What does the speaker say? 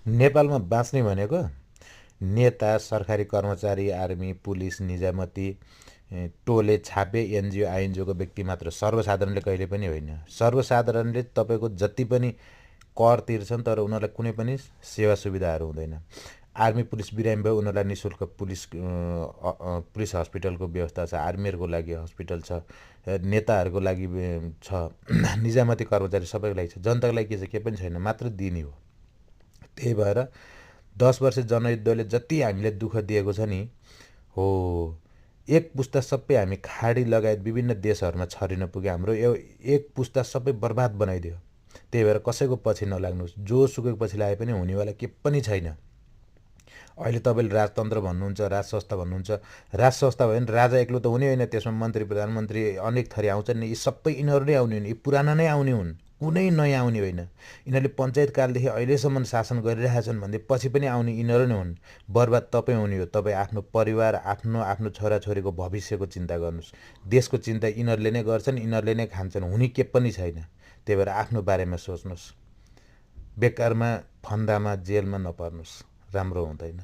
नेपालमा बाँच्ने भनेको नेता, सरकारी कर्मचारी, आर्मी, पुलिस, निजामती, टोले, छापे, एनजिओ, आइएनजिओको व्यक्ति मात्र, सर्वसाधारणले कहिले पनि होइन। सर्वसाधारणले तपाईँको जति पनि कर तिर्छन् तर उनीहरूलाई कुनै पनि सेवा सुविधाहरू हुँदैन। आर्मी पुलिस बिरामी भयो उनीहरूलाई निःशुल्क पुलिस हस्पिटलको व्यवस्था छ, आर्मीहरूको लागि हस्पिटल छ, नेताहरूको लागि छ, निजामती कर्मचारी सबैको लागि छ। जनताको लागि के छ? के पनि छैन, मात्र दिने हो। त्यही भएर 10 वर्ष जनयुद्धले जति हामीले दुःख दिएको छ नि, हो एक पुस्ता सबै हामी खाडी लगायत विभिन्न देशहरूमा छरिन पुग्यो। हाम्रो एक पुस्ता सबै बर्बाद बनाइदियो। त्यही भएर कसैको पछि नलाग्नुहोस्। जो सुकैको पछि लागे पनि हुनेवाला के पनि छैन। अहिले तपाईँले राजतन्त्र भन्नुहुन्छ, राज संस्था भन्नुहुन्छ। राज संस्था भयो भने राजा एक्लो त हुने होइन, त्यसमा मन्त्री, प्रधानमन्त्री अनेक थरी आउँछन् नि। यी सबै यिनीहरू नै आउने हुन्, यी पुराना नै आउने हुन्, कुनै नयाँ आउने होइन। यिनीहरूले पञ्चायतकालदेखि अहिलेसम्म शासन गरिरहेछन् भने पछि पनि आउने यिनीहरू नै हुन्। बर्बाद तपाईँ हुने हो। तपाईँ आफ्नो परिवार, आफ्नो छोराछोरीको भविष्यको चिन्ता गर्नुहोस्। देशको चिन्ता यिनीहरूले नै गर्छन्, यिनीहरूले नै खान्छन्, हुने के पनि छैन। त्यही भएर आफ्नो बारेमा सोच्नुहोस्। बेकारमा फन्दामा जेलमा नपर्नुहोस्, राम्रो हुँदैन।